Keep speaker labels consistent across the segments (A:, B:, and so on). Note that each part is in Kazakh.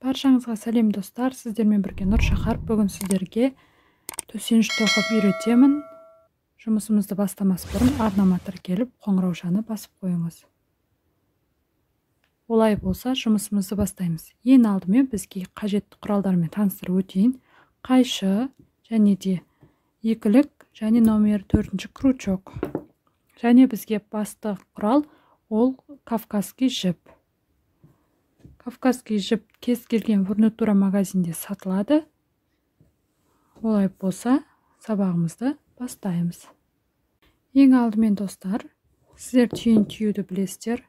A: Баршаңызға сәлем достар, сіздермен бірге Нұршахар. Бүгін сіздерге төсеніш тоқып үйретемін. Жұмысымызды бастамас бұрын арнама тіркеліп, қоңыраушаны басып қойыңыз. Олай болса, жұмысымызды бастаймыз. Ең алдымен бізге қажетті құралдармен таныстырып өтейін. Қайшы және де екілік және номер 4 крючок. Және бізге басты құрал ол кавказский жіп. Кавказский жіп кез келген фурнитура магазинде сатылады. Олай болса, сабағымызды бастаймыз. Ең алдымен достар, сіздер түйін түюді білесіздер.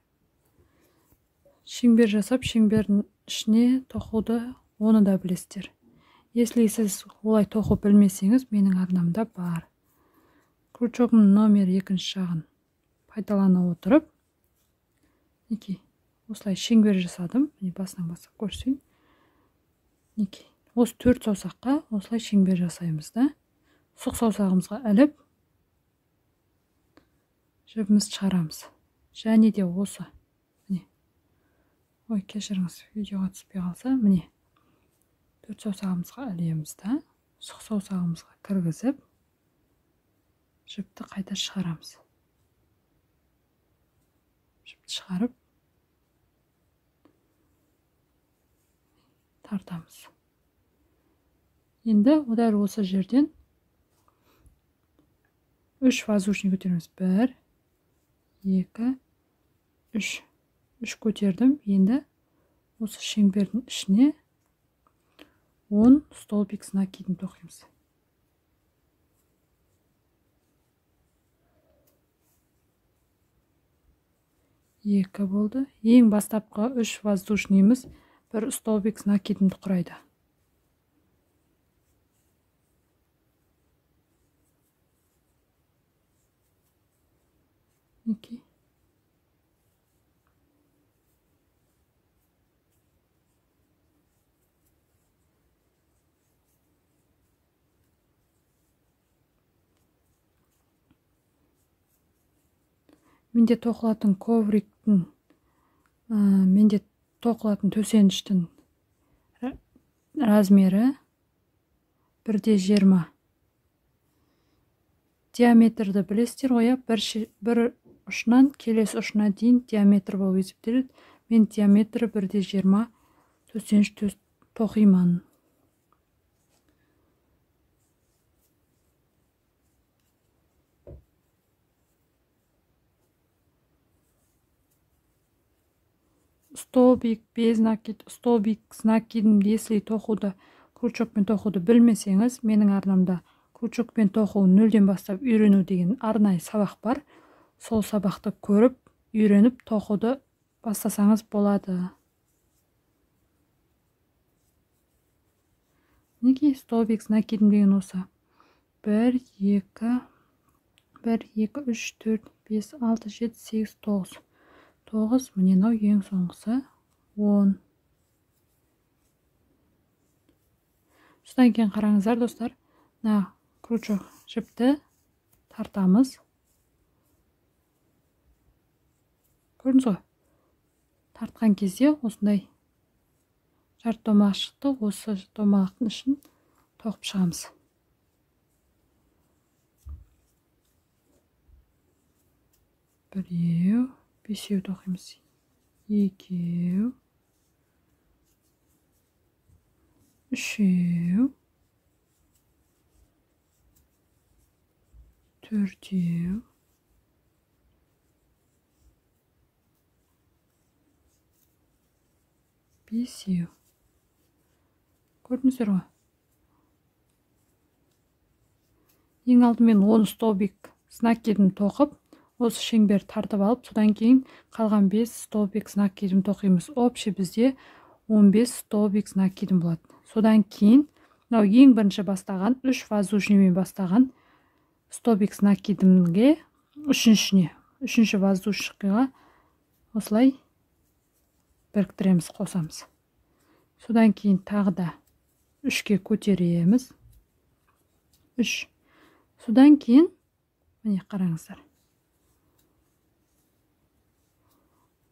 A: Шеңбер жасап, шеңбердің ішіне тоқуды оны да білесіздер. Если сіз олай тоқу білмесеңіз, менің арнамда бар. Крючогымның номер 2 жағын пайдалана отырып, мінекей, осылай шеңбер жасадым. Міне басынан бастап көрсетейін. Мінекей, осы 4 саусаққа осылай шеңбер жасаймыз да. Сұқ саусағымызға іліп, жібімізді шығарамыз. Және де осы, міне. Ой, кешіріңіз, видеоға түспей қалса, міне. 4 саусағымызға ілеміз да, сұқ саусағымызға кіргізіп, жіпті қайта шығарамыз. Жіпті шығарып, тартамыз. Енді дәл осы жерден 3 воздушный көтереміз. 1, 2, 3. 3 көтердім. Енді осы шеңбердің ішіне 10 столбик с накидом тоқимыз. 2 болды. Ең бастапқы 3 воздушныйымыз бір столбик с накидімді құрайды. Мінекей. Менде тоқылатын ковриктің, менде тоқылатын төсеніштің размері 1,20. Диаметрді білесіздер ғой, бір ұшынан келесі ұшына дейін диаметр болып есептеледі. Мен диаметрі 1,20 төсеніш тоқимын. Столбик без накид, столбик с накидом, если тоқуды, крючокпен тоқуды білмесеңіз, менің арнамда крючокпен тоқу нөлден бастап үйрену деген арнайы сабақ бар. Сол сабақты көріп, үйреніп тоқуды бастасаңыз болады. Мінекей, столбик с накидом деген осы. 1, 2, 1, 2, 3, 4, 5, 6, 7, 8, 9. 9, міне мынау ең соңғысы 10. Содан кейін қараңыздар достар, мына крючок жіпті тартамыз. Көрдіңіз ғой? Тартқан кезде осындай жарты домалақ шықты. Осы домалақтың ішін тоқып шығамыз. Біреу, 5 тоқимыз. 2, 3, 4, 5. Көрдіңіздер ғой? Ең алдымен 10 столбик с накидом тоқып, осы шеңбер тартып алып, содан кейін қалған 5 столбик с накидом тоқимыз. Общий бізде 15 столбик с накидом болады. Содан кейін мынау ең бірінші бастаған 3 воздушныймен бастаған столбик с накидімге үшінші воздушныйға осылай біріктіреміз, қосамыз. Содан кейін тағы да 3-ке көтереміз. 3. Содан кейін міне қараңыздар.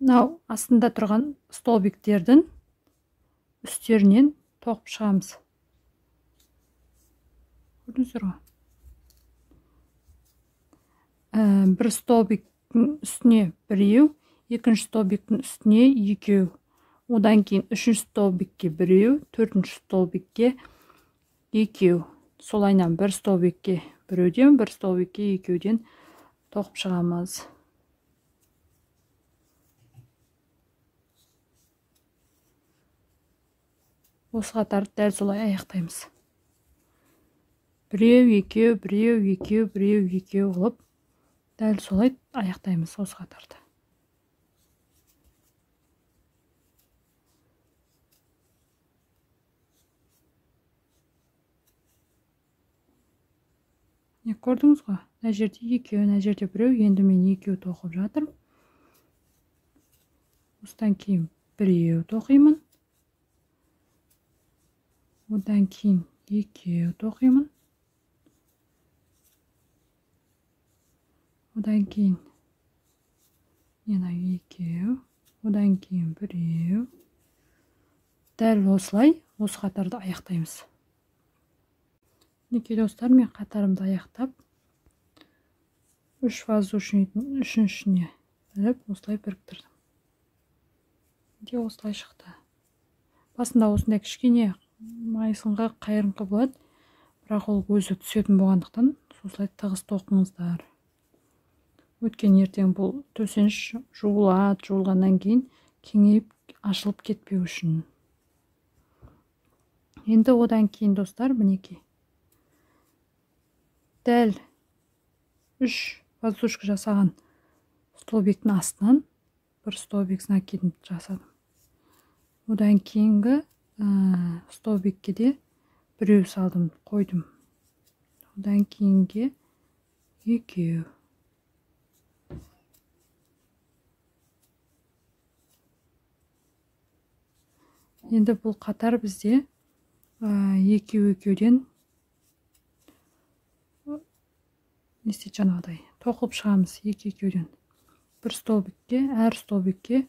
A: Мынау астында тұрған столбиктердің үстерінен тоқып шығамыз. Көрдіңіздер ғой? Бір столбиктің үстіне біреу, екінші столбиктің үстіне екеу. Одан кейін үшінші столбикке біреу, төртінші столбикке екеу. Солайынан бір столбикке біреуден, бір столбикке екеуден тоқып шығамыз. Осы қатарды дәл солай аяқтаймыз. Біреу, екеу, біреу, екеу, біреу, екеу қылып дәл солай аяқтаймыз осы қатарды. Не көрдіңіз ғой? Мына жерде екеу, мына жерде біреу. Енді мен екеу тоқып жатырмын. Осыдан кейін біреу тоқимын. Одан кейін екеу тоқимын. Одан кейін мына екеу, одан кейін біреу. Дәл осылай осы қатарды аяқтаймыз. Мінекей достар, мен қатарымды аяқтап, үш воздушныйдың үшіншісіне іліп осылай біріктірдім. Де осылай шықты. Басында осындай кішкене майысыңқы, қайырыңқы болады, бірақ ол өзі түсетін болғандықтан осылай тығыз тоқыңыздар. Өткен ертең бұл төсеніш жуылады, жуылғаннан кейін кеңейіп ашылып кетпеу үшін. Енді одан кейін достар, мінекей дәл үш воздушка жасаған столбиктің астынан бір столбик с накидом жасадым. Одан кейінгі столбикке де біреу салдым, қойдым. Одан кейінге екеу. Енді бұл қатар бізде екеу екеуден не істейді жаңағыдай тоқылып шығамыз екі екеуден. Бір столбикке, әр столбикке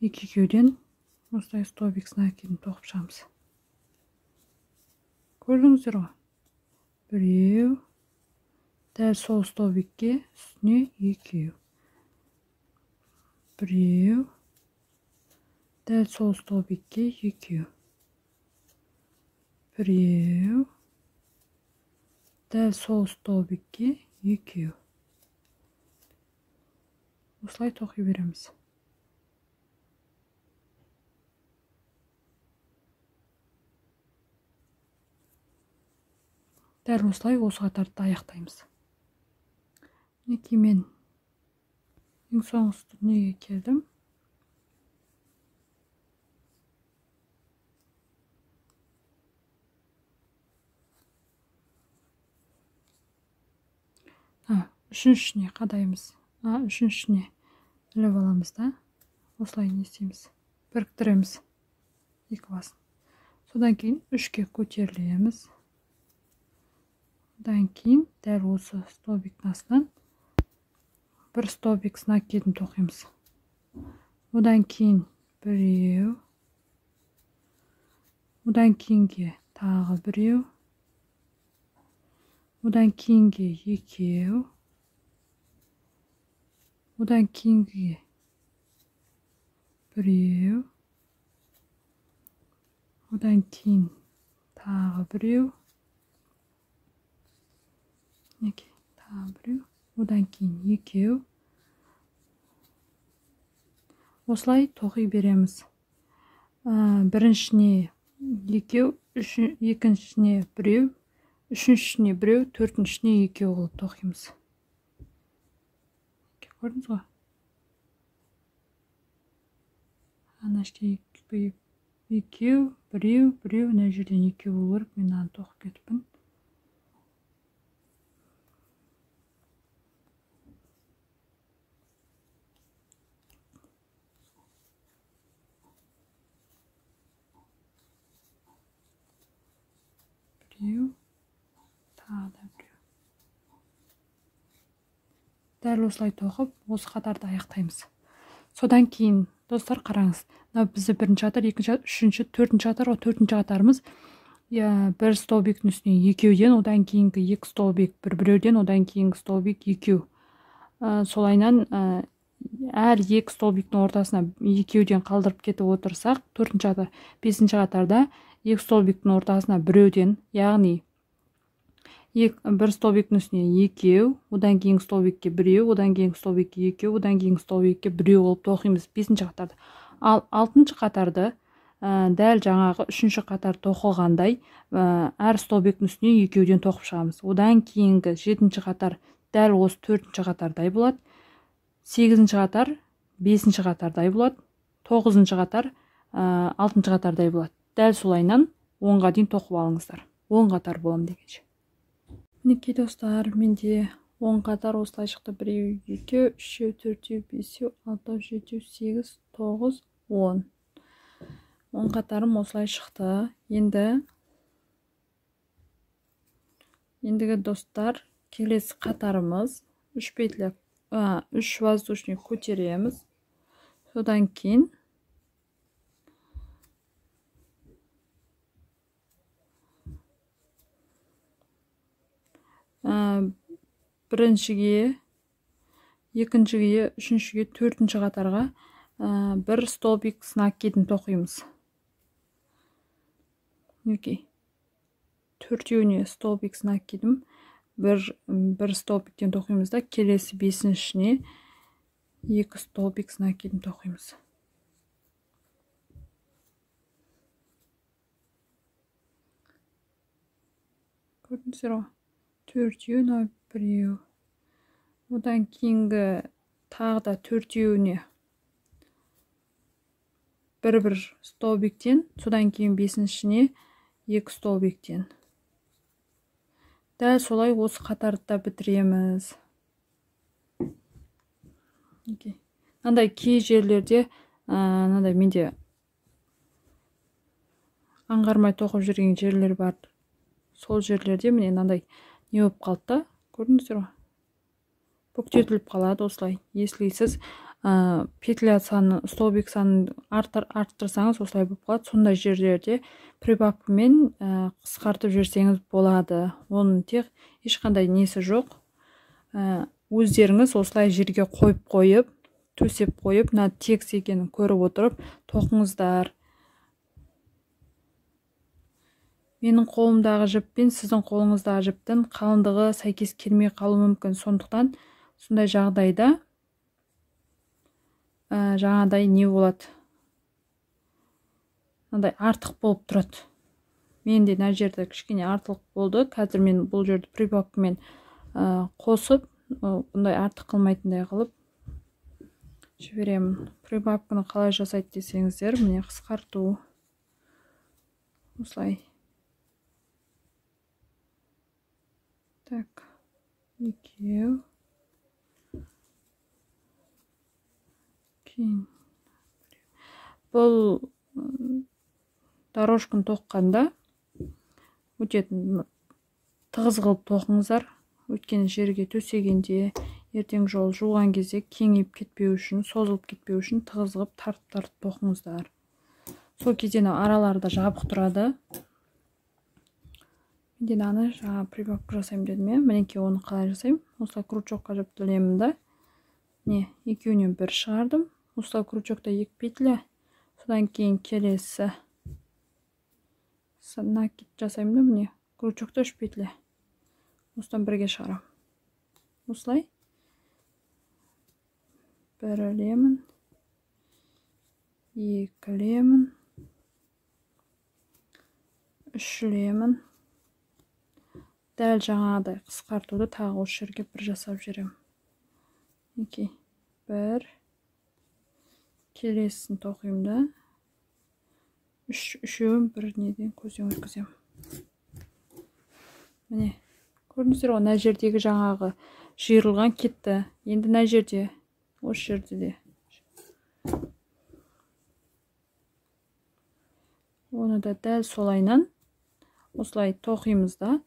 A: екі екеуден осылай столбик с накидом тоқып шығамыз. Көрдіңіздер ғой? Біреу, дәл сол столбикке үстіне екеу. Біреу, дәл сол столбикке екеу. Біреу, дәл сол столбикке екеу. Осылай тоқи береміз. Дәл осылай осы қатарды аяқтаймыз. Мінекей мен ең соңғы дүниеге келдім. Үшіншісіне қадаймыз. Үшіншісіне іліп аламыз да, осылай не істейміз? Біріктіреміз екі басын. Содан кейін үшке көтерілеміз. Одан кейін дәл осы столбиктің астынан бір столбик с накидом тоқимыз. Одан кейін біреу, одан кейінге тағы біреу, одан кейінге екеу, одан кейінге біреу, одан кейін тағы біреу, мінекей тағы біреу, одан кейін екеу. Осылай тоқи береміз. Біріншісіне екеу, екіншісіне біреу, үшіншісіне біреу, төртіншісіне екеу қылып тоқимыз. Көрдіңіз ғой? Ана жерде екеу, біреу, біреу, мына жерден екеу болу керек, мен мынаны тоқып кетіппін. Біреу, тағы да біреу. Дәл осылай тоқып, осы қатарды аяқтаймыз. Содан кейін достар қараңыз, мына бізде бірінші қатар, екінші қатар, үшінші, төртінші қатар ғой. Төртінші қатарымыз бір столбиктің үстіне екеуден, одан кейінгі екі столбик бір біреуден, одан кейінгі столбик екеу. Солайынан әр екі столбиктің ортасына екеуден қалдырып кетіп отырсақ, төртінші қатар, бесінші қатарда екі столбиктің ортасына біреуден, яғни бір столбиктің үстіне екеу, одан кейінгі столбикке біреу, одан кейінгі столбикке екеу, одан кейінгі столбикке біреу болып тоқимыз бесінші қатарды. Ал алтыншы қатарды дәл жаңағы үшінші қатар тоқылғандай әр столбиктің үстіне екеуден тоқып шығамыз. Одан кейінгі жетінші қатар дәл осы төртінші қатардай болады. Сегізінші қатар бесінші қатардай болады. Тоғызыншы қатар алтыншы қатардай болады. Дәл солайынан 10-ға дейін тоқып алыңыздар. 10 қатар болам дегенше. Мінекей достар, менде 10 қатар осылай шықты. 1, 2, 3, 4, 5, 6, 7, 8, 9, 10. 10 қатарым осылай шықты. Ендігі достар, келесі қатарымыз 3 петля, 3 воздушный көтереміз. Содан кейін біріншіге, екіншіге, үшіншіге, төртінші қатарға бір столбик с накидін тоқимыз. Мінекей, төртеуіне столбик с накидім бір столбиктен тоқимыз да, келесі бесіншісіне екі столбик с накидін тоқимыз. Көрдіңіздер ғой, төртеу, мынау біреу. Одан кейінгі тағы да төртеуіне бір-бір столбиктен, содан кейін бесіншісіне екі столбиктен. Дәл солай осы қатарды да бітіреміз. Мынандай кей жерлерде мынандай менде аңғармай тоқып жүрген жерлер бар. Сол жерлерде міне мынандай не болып қалды да, көрдіңіздер ғой, бүктетіліп қалады осылай. Если сіз петля саны, столбик санын арттырсаңыз, осылай болып қалады. Сондай жерлерде прибавкамен қысқартып жіберсеңіз болады. Оның тек ешқандай несі жоқ. Өздеріңіз осылай жерге қойып қойып, төсеп қойып, мына текст екенін көріп отырып тоқыңыздар. Менің қолымдағы жіп пен сіздің қолыңыздағы жіптің қалыңдығы сәйкес келмей қалуы мүмкін. Сондықтан сондай жағдайда жаңағыдай не болады, мынандай артық болып тұрады. Менде мына жерде кішкене артық болды. Қазір мен бұл жерді прибавкамен қосып, бұндай артық қылмайтындай қылып жіберемін. Прибавканы қалай жасайды десеңіздер, міне қысқарту осылай. Так, екеу, кейін бұл дорожканы тоққанда өте тығыз қылып тоқыңыздар. Өйткені жерге төсегенде, ертең жол жуған кезде кеңейіп кетпеу үшін, созылып кетпеу үшін тығыз қылып тартып-тартып тоқыңыздар. Сол кезде аралары да жабық тұрады. Менде мынаны жаңа прибавка жасаймын дедім, иә. Мінекей оны қалай жасаймын? Осылай крючокқа жіп ілемін да. Міне, екеуінен бір шығардым. Осылай крючокта екі петля. Содан кейін келесі накид жасаймын да, міне крючокта 3 петля. Осыдан бірге шығарамын. Осылай бір ілемін, екі ілемін, үш ілемін. Дәл жаңағыдай қысқартуды тағы осы жерге бір жасап жіберемін. Мінекей, бір, келесісін тоқимын да, үшеуін бір неден көзден өткіземін. Міне, көрдіңіздер ғой, мына жердегі жаңағы жиырылған кетті. Енді мына жерде, осы жерде де. Оны да дәл солайынан осылай тоқимыз да.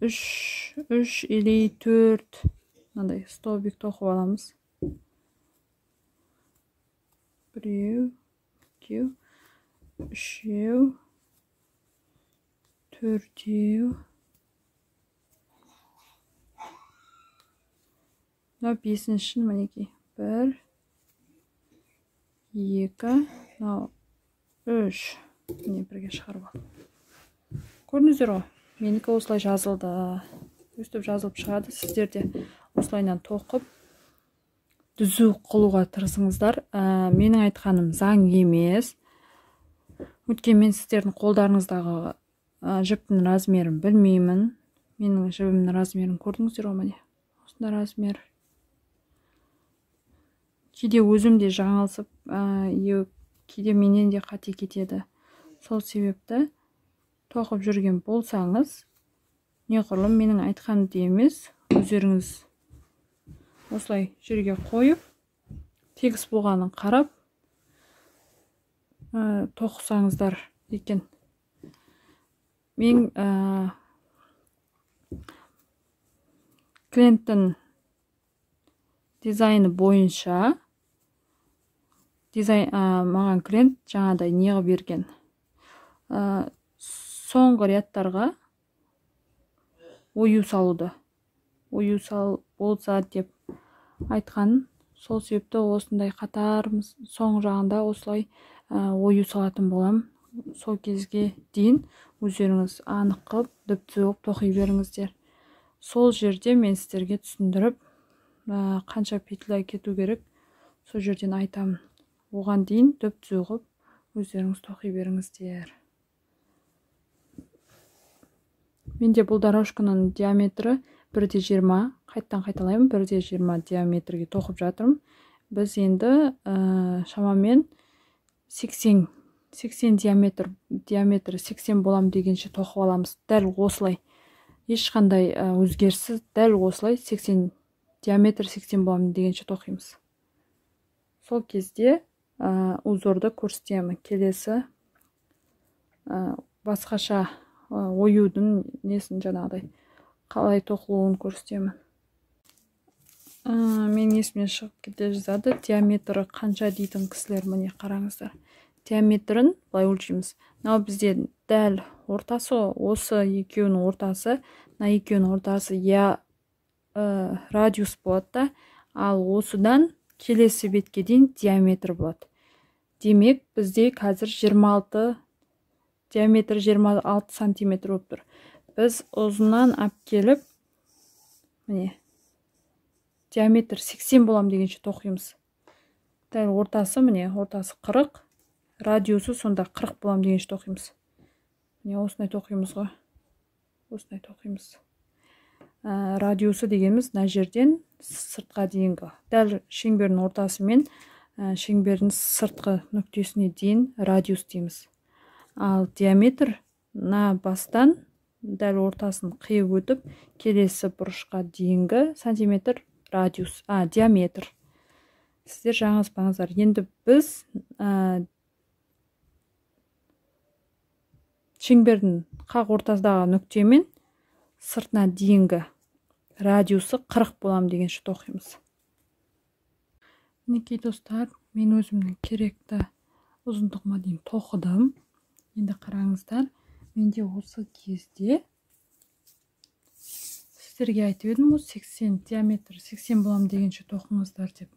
A: 3 или 4 мынандай столбик тоқып аламыз. Біреу, екеу, үшеу, төртеу. Мынау бесіншін мінекей. 1, 2, мынау 3. Міне бірге шығарып алдым. Көрдіңіздер ғой, менікі осылай жазылды. Өстіп жазылып шығады. Сіздер де осылайынан тоқып түзу қылуға тырысыңыздар. Менің айтқаным заң емес. Өйткені мен сіздердің қолдарыңыздағы жіптің размерін білмеймін. Менің жібімнің размерін көрдіңіздер ғой, міне. Осындай размер. Кейде өзім де жаңылысып, кейде менен де қате кетеді. Сол себепті тоқып жүрген болсаңыз, неғұрлым менің айтқанымды емес, өздеріңіз осылай жерге қойып, тегіс болғанын қарап, тоқысаңыздар екен. Мен клиенттің дизайны бойынша дизайн маған клиент жаңағыдай неғып берген. Соңғы рядтарға ою салуды. Ою сал болса деп айтқан. Сол себепті осындай қатарымыз соң жағында осылай ою салатын болам. Сол кезге дейін өздеріңіз анық қылып, түп-түзу қылып тоқи беріңіздер. Сол жерде мен сіздерге түсіндіріп, қанша петля кету керек, сол жерден айтамын. Оған дейін түп-түзу қылып өздеріңіз тоқи беріңіздер. Менде бұл дорожканың диаметрі 1,20, қайттан қайталаймын, 1,20 диаметрге тоқып жатырмын. Біз енді шамамен 80 диаметрі 80 болам дегенше тоқып аламыз. Дәл осылай. Ешқандай өзгеріссіз дәл осылай 80 диаметр 80 болам дегенше тоқимыз. Сол кезде узорды көрсетемін. Келесі басқаша оюдың несін жаңағыдай қалай тоқылуын көрсетемін. Мен есімнен шығып кете жазады. Диаметрі қанша дейтін кісілер, міне қараңыздар. Диаметрін былай өлшейміз. Мынау бізде дәл ортасы, осы екеуінің ортасы, мына екеуінің ортасы я радиус болады да, ал осыдан келесі бетке дейін диаметр болады. Демек, бізде қазір 26 диаметр 26 сантиметр болып тұр. Біз ұзыннан алып келіп, міне, диаметр 80 болам дегенше тоқимыз. Дәл ортасы, міне, ортасы 40, радиусы сонда 40 болам дегенше тоқимыз. Міне, осындай тоқимыз ғой. Осындай тоқимыз. Радиусы дегеніміз мына жерден сыртқа дейінгі. Дәл шеңбердің ортасы мен шеңбердің сыртқы нүктесіне дейін радиус дейміз. Ал диаметр мына бастан дәл ортасын қиып өтіп, келесі бұрышқа дейінгі сантиметр радиус, диаметр. Сіздер жаңылыспаңыздар. Енді біз шеңбердің қақ ортасындағы нүктемен сыртына дейінгі радиусы 40 болам дегенше тоқимыз. Мінекей достар, мен өзімнің керекті ұзындығыма дейін тоқыдым. Енді қараңыздар, менде осы кезде сіздерге айтып едім ғой, 80 диаметр 80 болам дегенше тоқыңыздар деп.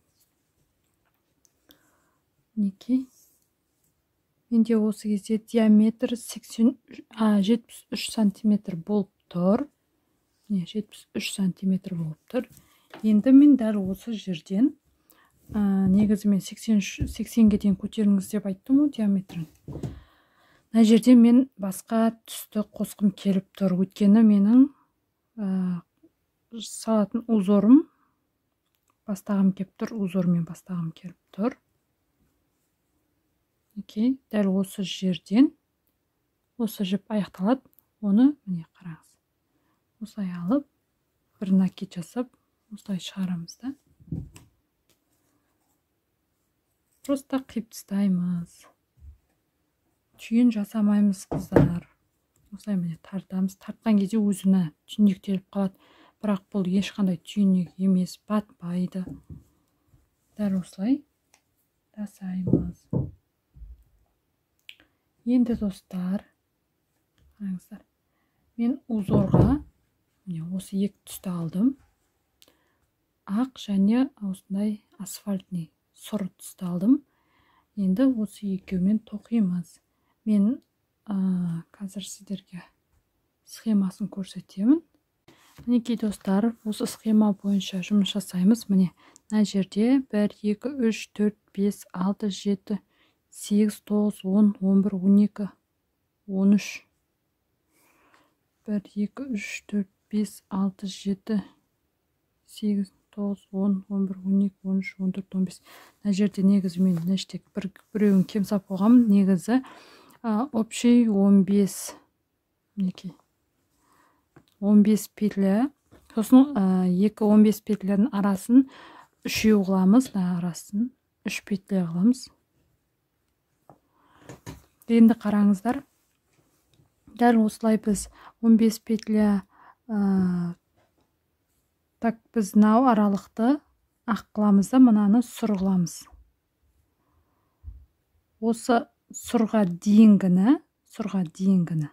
A: Мінекей, менде осы кезде диаметр 73 сантиметр болып тұр. Міне, 73 сантиметр болып тұр. Енді мен дәл осы жерден, негізі мен 80-ге дейін көтеріңіз деп айттым ғой диаметрін. Мына жерде мен басқа түсті қосқым келіп тұр. Өйткені менің салатын узорым бастағым келіп тұр, узормен бастағым келіп тұр. Окей, дәл осы жерден осы жіп аяқталады. Оны міне қараңыз. Осылай алып, бір накид жасап, осылай шығарамыз да. Просто қиып тастаймыз. Түйін жасамаймыз қыздар. Осылай міне тартамыз. Тартқан кезде өзіне түйнектеліп қалады. Бірақ бұл ешқандай түйнек емес, батпайды. Дәл осылай жасаймыз. Енді достар, қараңыздар, мен узорға міне осы екі түсті алдым. Ақ және осындай асфальтный сұр түсті алдым. Енді осы екеуімен тоқимыз. Мен қазір сіздерге схемасын көрсетемін. Мінекей достар, осы схема бойынша жұмыс жасаймыз. Міне, мына жерде 1, 2, 3, 4, 5, 6, 7, 8, 9, 10, 11, 12, 13. 1, 2, 3, 4, 5, 6, 7, 8, 9, 10, 11, 12, 13, 14, 15. Мына жерде негізі мен мына жерде біреуін кем салып қойғанмын. Негізі общий 15. Мінекей. 15 петля. Сосын екі 15 петляның арасын үшеу қыламыз. Мына арасын 3 петля қыламыз. Енді қараңыздар. Дәл осылай біз 15 петля, так біз мынау аралықты ақ қыламыз да, мынаны сұр қыламыз. Осы сұрға дейінгіні, сұрға дейінгіні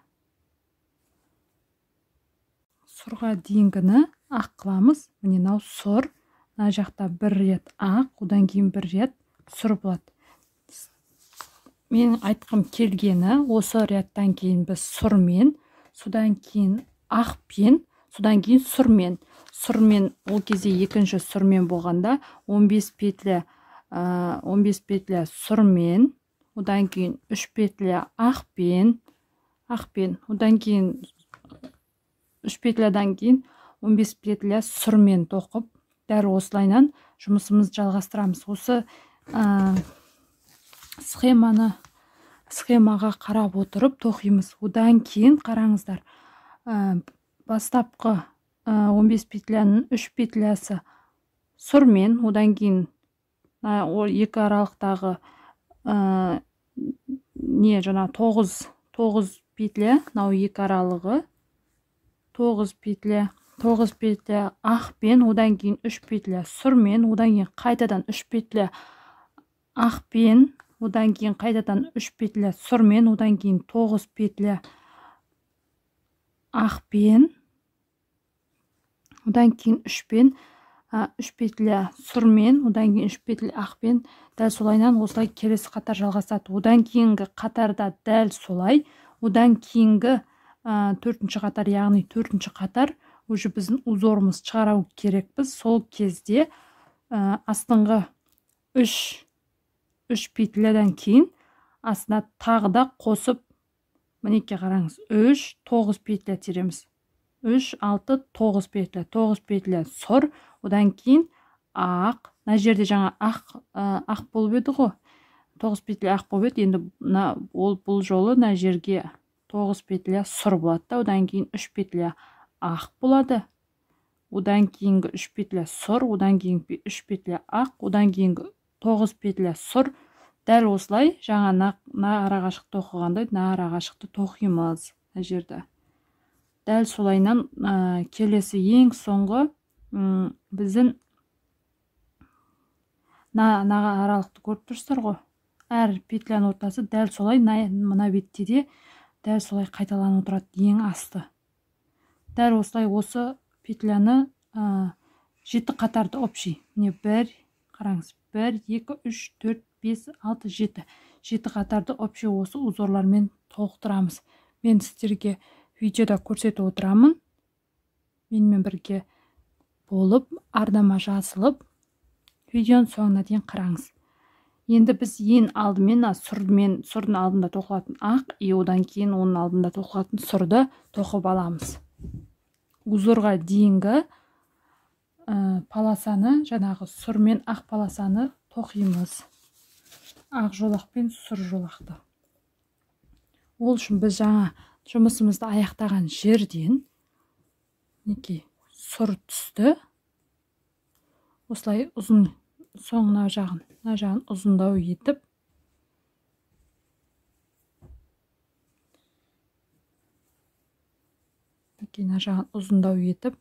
A: ақ қыламыз. Міне мынау сұр, мына жақта бір рет ақ, одан кейін бір рет сұр болады. Мен айтқым келгені, осы ряттан кейін біз сұрмен, содан кейін ақпен, содан кейін сұрмен. Сұрмен ол кезде екінші сұрмен болғанда 15 петля, 15 петля сұрмен, одан кейін 3 петля ақпен, одан кейін 3 петлядан кейін 15 петля сұрмен тоқып, дәл осылайынан жұмысымызды жалғастырамыз. Осы схемаға қарап отырып тоқимыз. Одан кейін қараңыздар, бастапқы 15 петляның 3 петлясы сұрмен, одан кейін екі аралықтағы не жаңа 9 петля, мынау екі аралығы 9 петля, 9 петля ақпен, одан кейін 3 петля сұрмен, одан кейін қайтадан 3 петля ақпен, одан кейін қайтадан 3 петля сұрмен, одан кейін 9 петля ақпен, одан кейін 3 петля сұрмен, одан кейін 3 петля ақпен. Дәл солайынан осылай келесі қатар жалғасады. Одан кейінгі қатарда дәл солай, одан кейінгі төртінші қатар, яғни төртінші қатар уже біздің узорымыз шығару керекпіз. Сол кезде астыңғы 3 петлядан кейін астына тағы да қосып, мінекей қараңыз, 3, 9 петля тереміз. 3, 6, 9 петля, 9 петля сұр, одан кейін ақ. Мына жерде жаңа ақ болып еді ғой. 9 петля ақ болып еді. Енді мына ол бұл жолы мына жерге 9 петля сұр болады да, одан кейін 3 петля ақ болады. Одан кейінгі 3 петля сұр, одан кейінгі 3 петля ақ, одан кейінгі 9 петля сұр. Дәл осылай жаңа мына арақашықты тоқығандай мына арақашықты тоқимыз мына жерде. Дәл солайынан келесі ең соңғы біздің мына аралықты көріп тұрсыздар ғой. Әр петляның ортасы дәл солай мына бетте де дәл солай қайталанып отырады ең асты. Дәл осылай осы петляны 7 қатарды общий. Міне 1, қараңыз, 1, 2, 3, 4, 5, 6, 7. 7 қатарды общий осы узорлармен толықтырамыз. Мен сіздерге видеода көрсетіп отырамын. Менімен бірге болып, арнама жазылып, видеоның соңына дейін қараңыз. Енді біз ең алдымен сұрдың алдында тоқылатын ақ, и одан кейін оның алдында тоқылатын сұрды тоқып аламыз. Узорға дейінгі полосаны, жаңағы сұр мен ақ полосаны тоқимыз. Ақ жолақ пен сұр жолақты. Ол үшін біз жаңа жұмысымызды аяқтаған жерден мінекей сұр түсті осылай ұзын соңына жағын, мына жағын ұзындау етіп мінекей мына жағын ұзындау етіп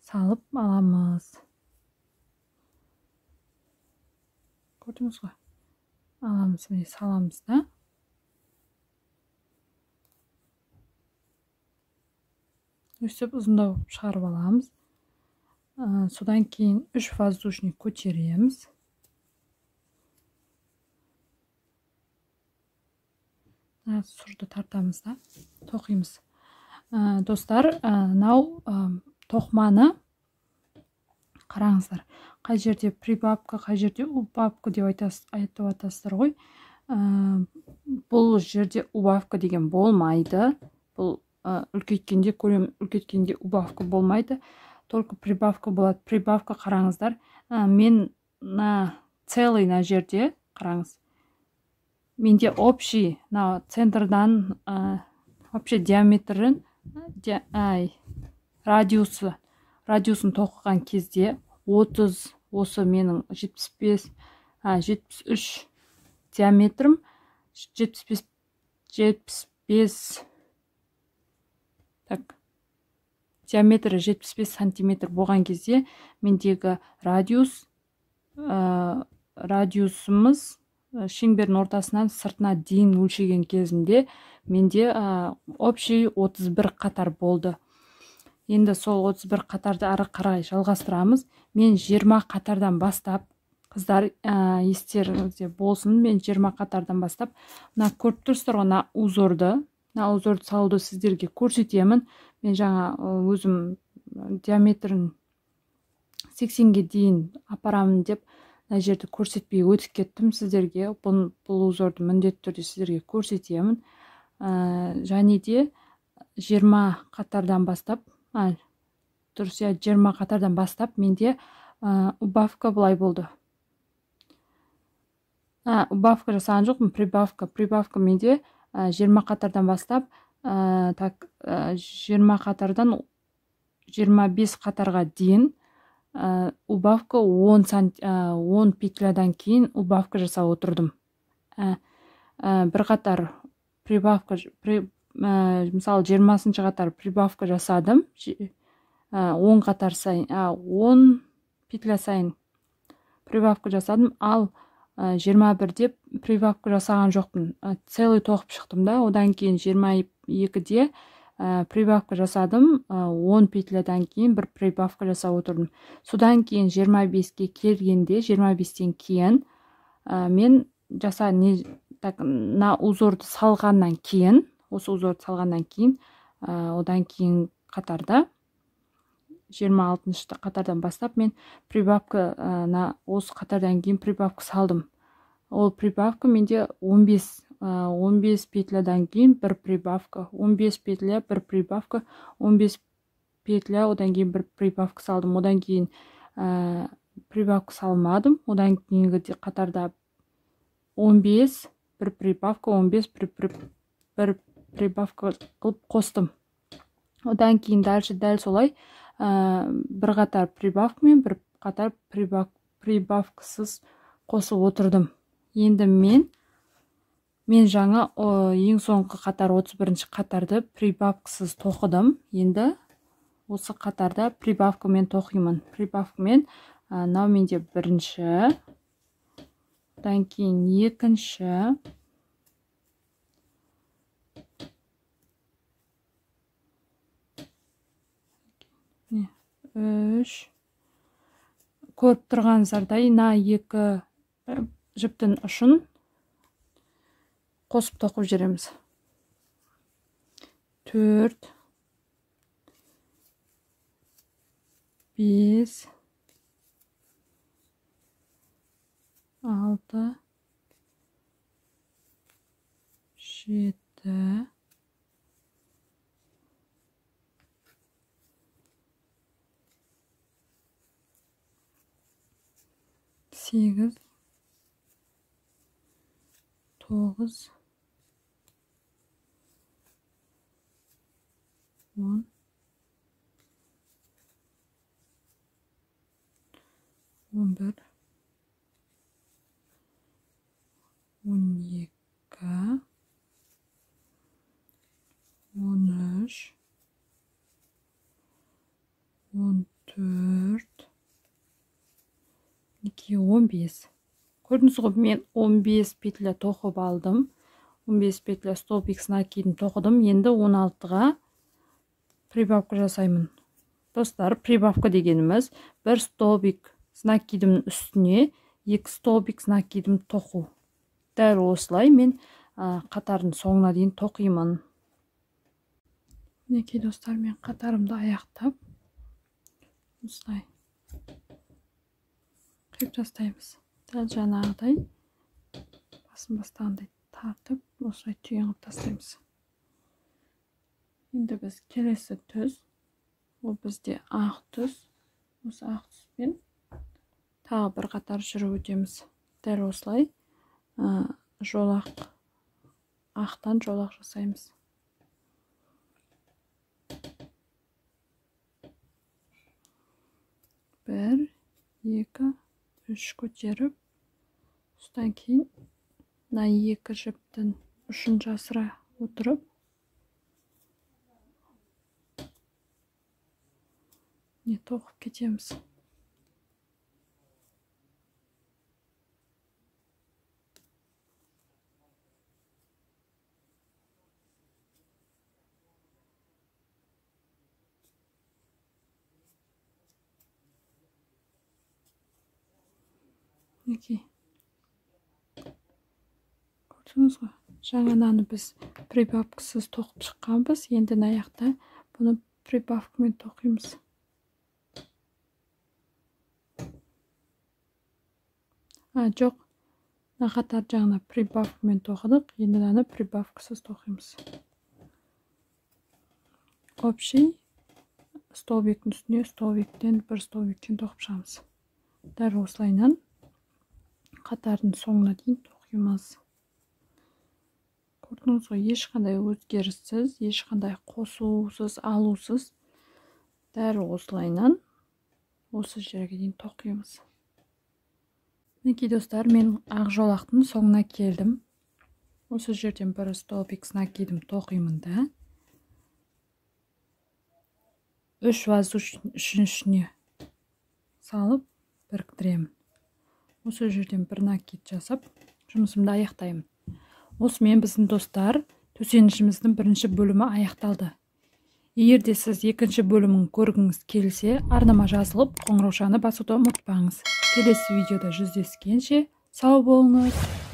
A: салып аламыз. Көрдіңіз ғой? Аламыз, міне саламыз да. Өстіп ұзындау шығарып аламыз. Содан кейін 3 воздушный көтереміз. Сұрды тартамыз да, тоқимыз. Достар, мынау тоқманы қараңыздар. Қай жерде прибавка, қай жерде убавка деп айтып атасыздар ғой. Бұл жерде убавка деген болмайды. Бұл үлкейткенде, көлем үлкейткенде убавка болмайды. Только прибавка болады. Прибавка қараңыздар. Мен на целый на жерде қараңыз. Менде общий на центрдан вообще диаметрін радиусын тоқыған кезде 30, осы менің 75, 73 диаметрім, 75, так, диаметрі 75 сантиметр болған кезде мендегі радиусымыз шеңбердің ортасынан сыртына дейін өлшеген кезімде менде общий 31 қатар болды. Енді сол 31 қатарды ары қарай жалғастырамыз. Мен 20 қатардан бастап, қыздар, естеріңізде болсын, мен 20 қатардан бастап, мына көріп тұрсыздар ғой, мына узорды салуды сіздерге көрсетемін. Мен жаңа өзім диаметрін 80-ге дейін апарамын деп мына жерді көрсетпей өтіп кеттім сіздерге. Бұл узорды міндетті түрде сіздерге көрсетемін. Және де 20 қатардан бастап, дұрыс, 20 қатардан бастап менде убавка былай болды. Убавка жасаған жоқпын, прибавка. Прибавка менде 20 қатардан бастап, так, 20 қатардан 25 қатарға дейін убавка 10 петлядан кейін убавка жасап отырдым. Бір қатар прибавка, мысалы 20-шы қатар прибавка жасадым. 10 қатар сайын, 10 петля сайын прибавка жасадым, ал 21-де прибавка жасаған жоқпын. Целый тоқып шықтым да, одан кейін 22-де прибавка жасадым, 10 петлядан кейін бір прибавка жасап отырдым. Содан кейін 25-ке келгенде, 25-тен кейін мен на узорды салғаннан кейін, осы узорды салғаннан кейін, одан кейін қатарда 26-шы қатардан бастап мен прибавка, на осы қатардан кейін прибавка салдым. Ол прибавка менде 15 петлядан кейін бір прибавка, 15 петля, бір прибавка, 15 петля, одан кейін бір прибавка салдым. Одан кейін прибавка салмадым. Одан кейінгі қатарда 15, бір прибавка, 15, бір прибавка қылып қостым. Одан кейін дальше дәл солай бір қатар прибавкамен, бір қатар прибавкасыз қосып отырдым. Енді мен жаңа ең соңғы қатар 31-ші қатарды прибавкасыз тоқыдым. Енді осы қатарда прибавкамен тоқимын. Прибавкамен мынау менде бірінші, одан кейін екінші, үш. Көріп тұрғаныңыздардай мына екі жіптің ұшын қосып тоқып жүреміз. 4, 5, 6, 7, 8, 9, 10, 11, 12, 13, 14, 2, 15. Көрдіңіз ғой, мен 15 петля тоқып алдым. 15 петля столбик с накидом тоқыдым. Енді 16-ға прибавка жасаймын. Достар, прибавка дегеніміз бір столбик с накидом үстіне 2 столбик с накидом тоқу. Дәл осылай мен қатардың соңына дейін тоқимын. Мінекей достар, мен қатарымды аяқтап осылай қиып тастаймыз. Дәл жаңағыдай басын бастағандай тартып осылай түйін қылып тастаймыз. Енді біз келесі түс, ол бізде ақ түс. Осы ақ түспен тағы бір қатар жүріп өтеміз. Дәл осылай жолақ, ақтан жолақ жасаймыз. 1, 2, 3 көтеріп, содан кейін мына екі жіптің ұшын жасыра отырып, не тоқып кетеміз. Мінекей, көрдіңіз ғой, жаңа біз прибавкасыз тоқып шыққанбыз. Енді мына жақта бұны прибавкамен тоқимыз. Жоқ, мына қатар жағына прибавкамен тоқыдық, енді мынаны прибавкасыз тоқимыз. Общий столбиктің үстіне столбиктен бір столбиктен тоқып шығамыз. Дәл осылайынан қатардың соңына дейін тоқимыз. Көрдіңіз ғой, ешқандай өзгеріссіз, ешқандай қосусыз, алусыз, дәл осылайынан осы жерге дейін тоқимыз. Мінекей достар, мен ақ жолақтың соңына келдім. Осы жерден бір столбик с накидом тоқимын да, 3 воздушный үшіншісіне салып біріктіремін. Осы жерден бір накид жасап, жұмысымды аяқтаймын. Осымен біздің достар төсенішіміздің бірінші бөлімі аяқталды. Егер де сіз екінші бөлімін көргіңіз келсе, арнама жазылып, қоңыраушаны басуды ұмытпаңыз. Келесі видеода жүздескенше сау болыңыз.